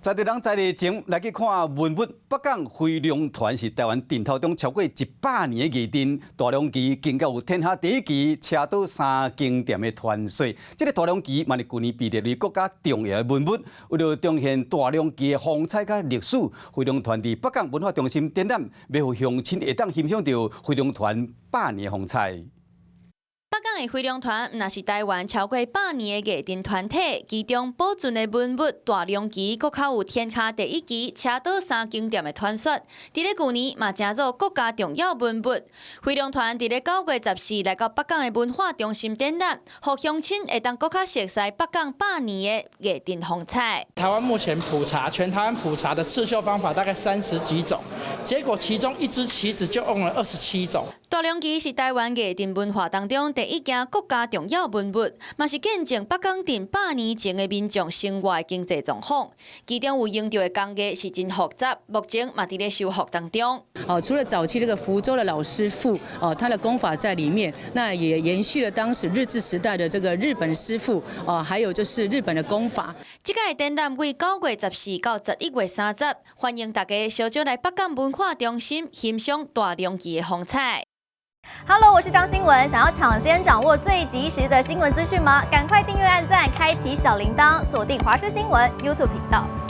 在地人在地情來去看文物，北港飛龍團是臺灣鎮頭中超過100年的藝陣，大龍旗更加有天下第一旗，車倒三更店的傳說。這个大龍旗嘛是舊年被列為國家重要的文物。為了彰顯大龍旗的風采佮歷史，飛龍團佇北港文化中心展覽，欲予鄉親會當欣賞著飛龍團百年風采。北港的飛龍團毋但是臺灣超過百年的藝陣團體，其中保存的文物大龍旗，閣較有天下第一旗車倒三更店的傳說。佇咧舊年嘛成做國家重要文物。飛龍團佇咧9月14來到北港的文化中心展覽，予鄉親會當閣較熟悉北港百年的藝陣風采。臺灣目前普查，全臺灣普查的刺繡方法大概30幾種，結果其中一支旗子就用了27種。大龍旗是臺灣藝陣文化當中第一件國家重要文物，嘛是見證北港鎮百年前的民眾生活的經濟狀況。其中有用著的工藝是真複雜，目前嘛佇咧修復當中。哦，除了早期這個福州的老師傅，哦，他的功法在裡面，那也延續了當時日治時代的這個日本師傅，哦，還有就是日本的功法。這屆展覽為9月14到11月30，歡迎大家小招來北港文化中心欣賞大龍旗的風采。 Hello，我是張新聞。想要搶先掌握最及時的新聞資訊嗎？趕快訂閱、按讚、開啟小鈴鐺，鎖定華視新聞 YouTube 頻道。